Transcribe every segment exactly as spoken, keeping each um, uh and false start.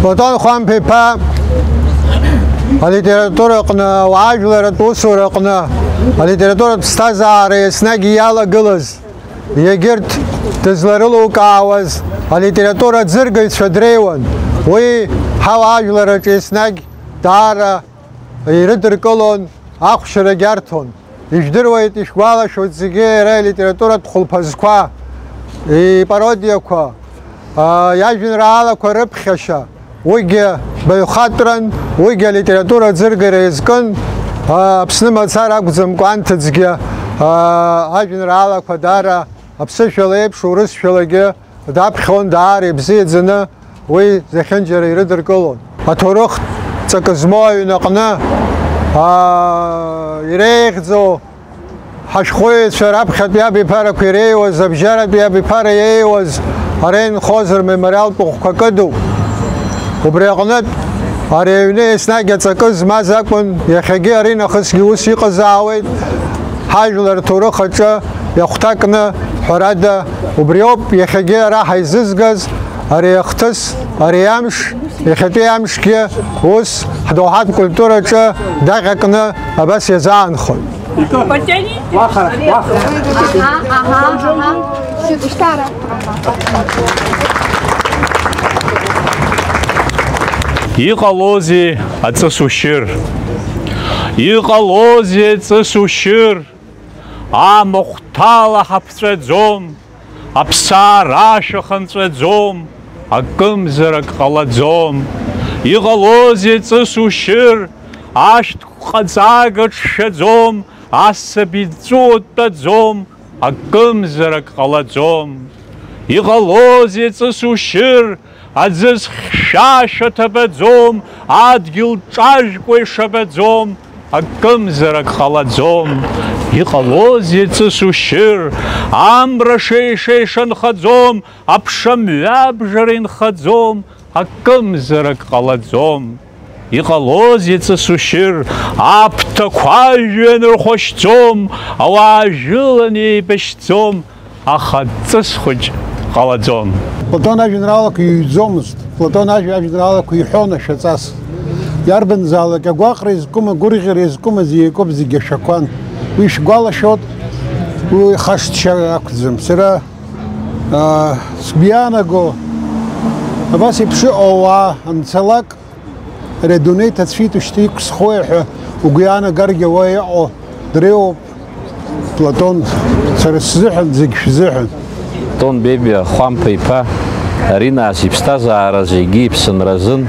Платон Хәамԥ-иԥа алитератураҟны, ауаажәларратә усураҟны, алитературатә ԥсҭазаара еснагь иалагылаз, егьырҭ дызларылукаауаз алитература аӡыргаҩцәа дреиуан. Уи ҳауаажәларраҿы еснагь даара ирыдыркылон, ахәшьарагь арҭон. Ижәдыруеит, ишәгәалашәоит зегьы иара илитературатә хәылԥазқәа, ипародиақәа, а, иажәеинраалақәа рыԥхьашьа. Уигьы баҩхатәран, уигьы алитература аӡыргара иазкын, а, Аԥсны мацара акәӡамкәа анҭыҵгьы, а, ажәеинраалақәа даара аԥсышәала еиԥш, урысшәалагьы даԥхьон, даара ибзиаӡаны уи зехьынџьара ирыдыркылон. Аҭоурых ҵакы змоу аҩнаҟны, аа, иреиӷьӡоу ҳашәҟәыҩҩцәа раԥхьатәи абиԥарақәа иреиуаз, абжьаратәи абиԥара иеиуаз, ара инхоз рмемориалтә ҟәыӷәқәа кыдуп. Убри аҟнытә, ари аҩны еснагь аҵакы змаз акәын, иахьагьы аринахысгьы ус иҟазаауеит. Ҳажәлар рҭоурых аҿы иахәҭакны, ҳәарада, убриоуп иахьагьы ара ҳаизызгаз, ари ахҭыс, ари амш, иахьатәи амшгьы ус ҳдоуҳатә культураҿы даҟьа кны абас иазаанхоит. Потяни. Аҳа, аҳа, аҳа. Сыдышьҭара. Иҟалозеи аҵыс ушьыр? Иҟалозеи аҵыс ушьыр? Амахәҭала ҳаԥҵәаӡом, аԥсаа рашәа хынҵәаӡом, акымзарак ҟалаӡом. Иҟалозеи ҵыс ушьыр, ашәҭ ҟаҵага ҿшәаӡом, асаби ҵәыуа дтәаӡом, акымзарак ҟалаӡом. Иҟалозеи ҵыс ушьыр, аӡы зхьшәашәа ҭабаӡом, адгьыл ҿажәкуа ишабаӡом, акымзарак ҟалаӡом. Иҟалозеи ҵыс ушьыр, амра шеиша ишанхаӡом, аԥша мҩабжара инхаӡом, акымзарак ҟалаӡом. Иҟалозеи ҵыс ушьыр, аԥҭақәа ажәҩан рхәашьӡом, ауаа жәылан еибашьӡом, аха ҵыс хәыҷ ҟалаӡом. Платон ажәеинраалақәа иҩӡомызт. Платон ажә-, ажәеинраалақәа иҳәон ашәаҵас. Иарбанзаалак агәаҟра иазкума, агәырӷьара иазкума, зегь акоуп, зегь ашәақәан. Уи шәгәалашәоит, уи хашҭшьа ақәӡам. Сара, аа, сгәы иаанаго, абас еиԥш иҟоу ауаа анцалак, ари адунеи ҭацәит, ушьҭа иқәсхуеи ҳәа угәы иаанагаргьы ауа иҟоу дреиуоуп. Платон, сара сзыҳәан, зегь шәзыҳәан. Платон Бебиа Хәамԥа-иԥа, Аринаас иԥсҭазаара зегьы иԥсынразын,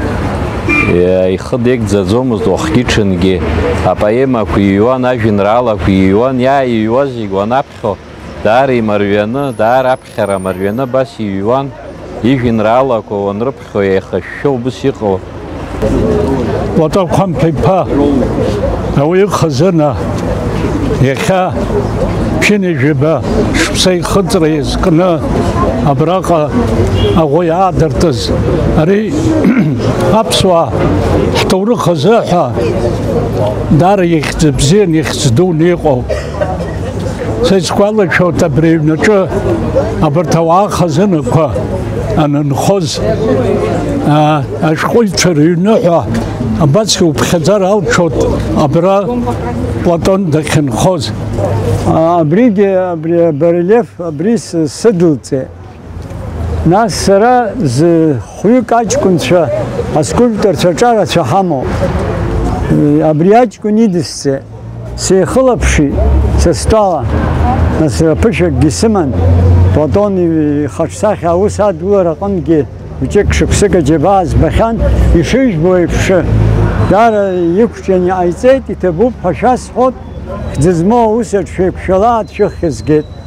ихы деигӡаӡомызт уахгьы-ҽынгьы, апоемақәа иҩуан, ажәеинраалақәа иҩуан, иааиҩуаз зегь уанаԥхьо, даара имарианы, даара аԥхьара марианы абас иҩуан, ижәеинраалақәа уанрыԥхьо еихышәшәо убыс иҟоу. Платон Хәамԥ-иԥа, ауаҩы хазына, иахьа ԥшьынҩажәаба шықәса ихыҵра иазкны абраҟа аӷәы иаадыртыз, ари аԥсуаа ҳҭоурых азы ҳәа даара ихьӡ бзиан, ихьӡ дуны иҟоу. Са исгәалашәоит абри аҩнаҿы абарҭ ауаа хазынақәа анынхоз, а, ашәҟәыҩҩцәа рыҩны ҳәа абас иуԥхьаӡар алшоит абра Платон дахьынхоз. А, абригьы, абри абарельеф, абри с-, сыдылҵеит. Нас сара зхәҩык аҷкәынцәа, аскульпторцәа аҿарацәа ҳамоуп. Абри аҷкәын идысҵеит. Сеихылаԥшит са стәала. Нас аԥышәакгьы сыман. Платон ихаҿсахьа аус адулара аҟынгьы хәыҷык шықәсык аџьабаа збахьан, ишыжәбо еиԥш, даара иқәҿианы иҟаиҵеит, иҭабуп ҳәа шәасҳәоит, хьӡы змоу аус аҿы шәеиқәшәала, аӡә шәыххь згеит.